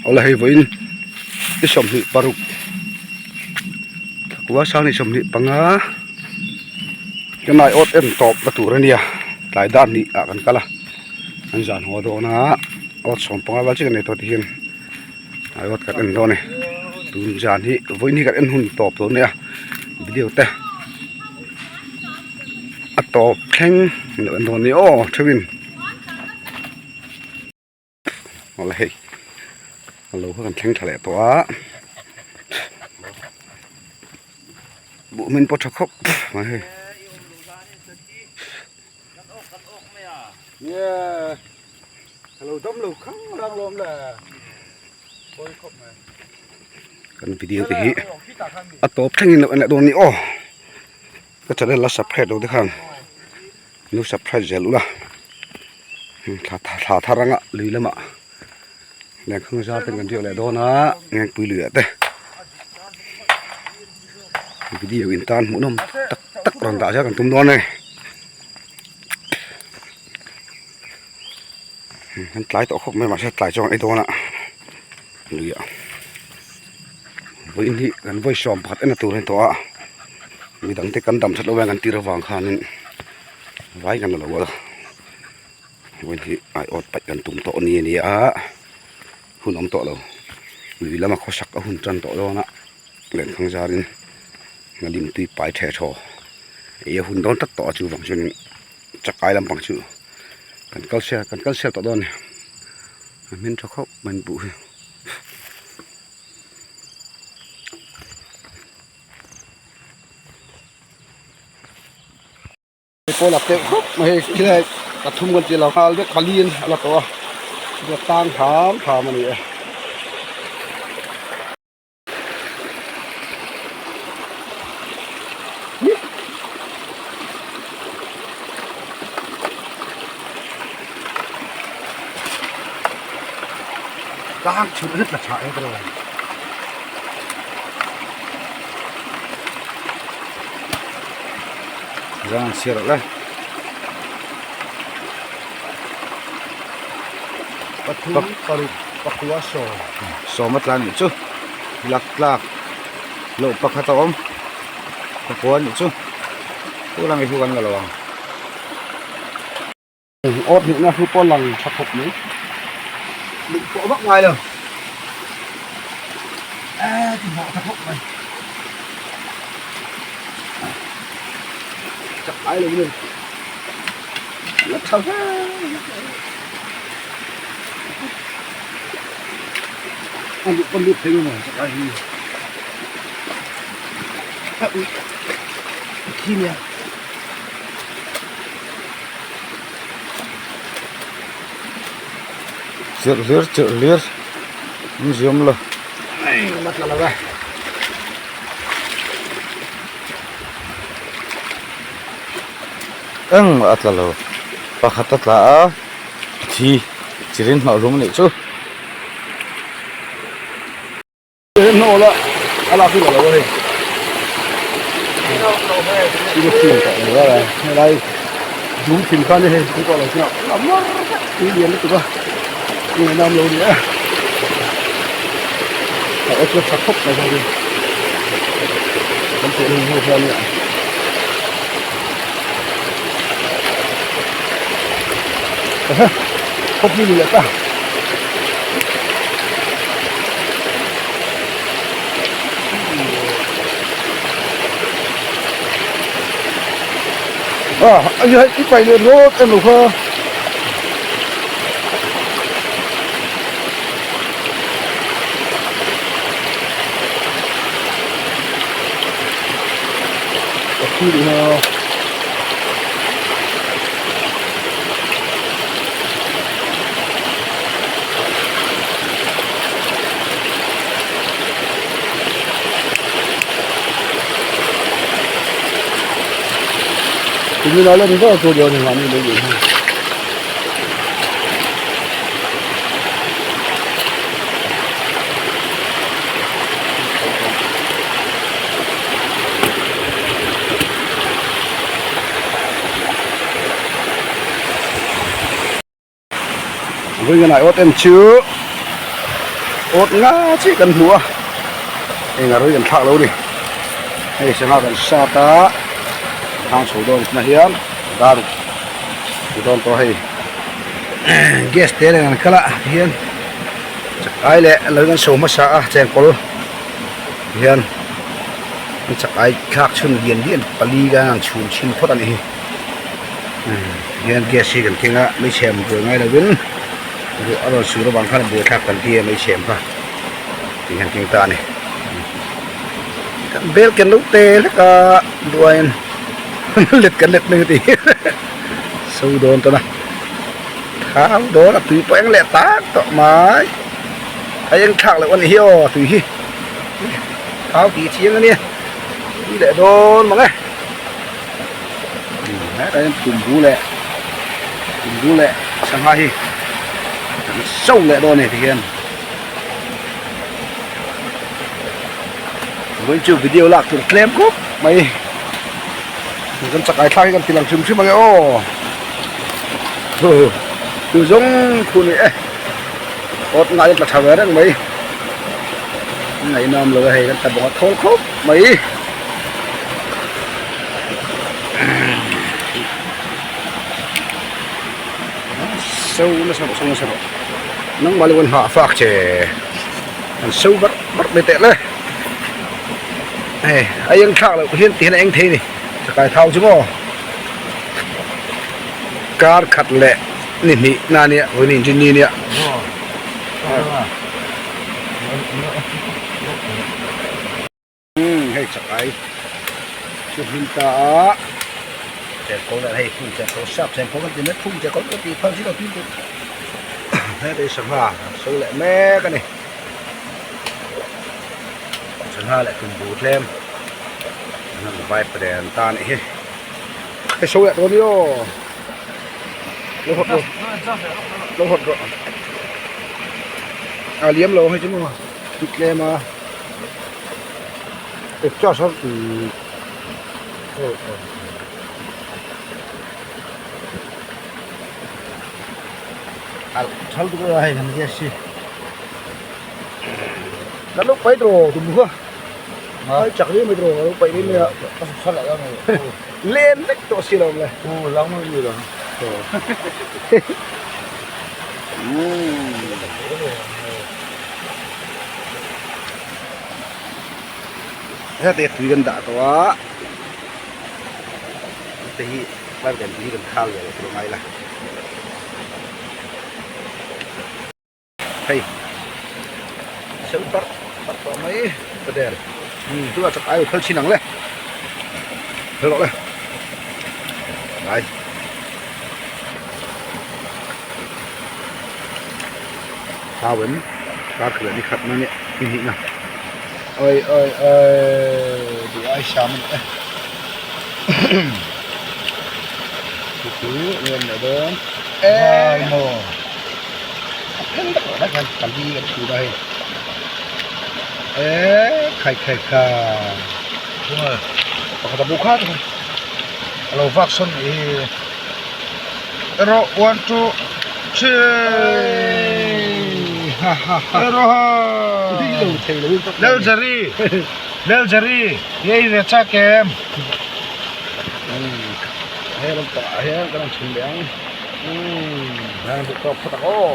Awle hei vawiin ni 26 thakua sang ni 25 ka nai awt em tawp na tur a nia tlai dar hnih ah kan kal a an zan haw dawn a awt 15 vel chiah kan nei tawh tihian nai awt kan en dawn a ni tun zan hi vawiin hi kan en hun tawp dawn a nia video te a tawp thleng an lo en dawn a ni aw theuhin. Awle hei a lo kha kan thleng tha leh tawh a buh hmin pawh tha khawp mai hei kan video te hi a tawp thlengin lo en leh dawn a ni aw ka channel la subscribe lo te khan. Nu surprise zel ula thla thla thar anga lui lamah lengkhang zar ten kan riak leh dawn a ngengpui lui ah te video in tan hmuhnawm tak tak rawn dah zel kan tum dawn a ni kan tlai tawh khawp mai mahse tlai chuan ei dawn a lui ah vawiin hi kan vawi sawm pakhat en a tur a ni tawh a midang te kan dam that loh hian kan tir avang khanin vai kan la lo a vawiin hi aiawt paih kan tum tawh a ni a ni a hun awm tawh lo lui lama khawsak a hun tan tawh dawn a lenkhang zarin ngalim tui pai the thaw ei a hun dawn tlat tawh a chuvang chuanin chakai lampang chu kan kal sel kan kal sel tawh dawn a ni a hmin tha khawp mai an buh hi. Pawl a teuh khawp mai hei khilai pathum kan tih lo nghal vek pali in a la tawh a chuan tang tham tham a ni e. Tang chhun rất là chạy rồi. Giang chhiar le. Pathum paruk pakua sawm. Sawm a tla nih chu. Lak tlak loh pakhat a awm. Pakua nih chu. Chu lang hi chu kan la lo ang. Awt hnihna hru pawh lang tha khawp mai. Luh pawh vak ngai lo. Eee ti hnawh tha khawp mai. Chak ai lo ni. La tha hle. A luh pawn lut thei maw chak ai hi. A ui. Khi nia. Chirh hlir chirh hlir an ziam lo. Engmah a tla lo pakhat a tla a thi chirin hnawh hlum a nih chu. À, anh hãy ít bay lên rốt em được không? Khi đi ha. Thì nói lên rất là tôi điều thì làm như thế gì. Với cái này ót em chứ. Awt nga chiah kan hmu a, heng a rui kan thlak lo a ni. Hei sangha kan sat a, thang chho dawn tihna hian dar ti dawn tawh hei. Gas te nen an kal a tihian chakai leh lo in an so hmasa a chengkawl tihian an chakai thlak chhun lian lian pali khan an chhun chhin phawt a nih hi. Tihian gas hi kan keng a meichhem buai ngai lovin ruah a rawn sur avang khan a buaithlak kan ti a meichhem kha tihian keng ta a ni. Kan bel ken lo te hlek a duaiin let kan let mai ti so dawn tawh na thau dawn a tui pawh eng leh tak tawh mai a eng thlak loh a nih hi aw a tui hi thau tih chiang a nia tui leh dawn mang e hetah hian tumbu leh tumbu leh sangha hi an so leh dawn a ni tihian. Vawiin chu video lak tur tlem khawp mai kan chakai thlak hi kan ti lang hrim hrim ang e aw chu zawng khu ni e awt ngai tla tha ve reng mai ngaihnawm lo e hei kan ta bawk a thawl khawp mai so nasa rawh so nasa rawh nangmah leh hah fak che an so barh barh mai teh le hei a eng thlak loh hian ti hian a eng thei a ni chakai thau chu maw kar khat leh ni hnih na nia vawiin inrinni nia. Umm hei chakai chu hlim ta a chengkawl leh hei phung chengkawl sap chengkawl kan ti mai phung chengkawl kan tih phal zir a tui bawk heta hi sangha so leh mek a ni sangha leh tumbu tlem vai pren ta a nih hi hei so leh dawn i aw lo hawt rawh lo hawt rawh a liam lo ang hei chu maw tui tlem a. Len vek tawh si lo le. Heta tui kan dah tawh a heta hi vai dan tui kan khal ve leh tur ngai la hei sel parh parh tawh mai ka der tunah chak ai phal chin ang le phal rawh le ngai Thau em kar khat leh ni khat na nia ni hnih na oi oi oi duh ai sam a ni e chu chu nuam leh dawn e maw a phel vek lo vek kan hi kan chhun a hei e khai khai khai pakhat a bu khat a lo vak sawn nih hi. Erawh 1 2 3 Erawh ha Lel Jerry Lel Jerry i ei ve chak em He lam pangah hian kan han chhun leh ang han duh tawk phawt ang aw.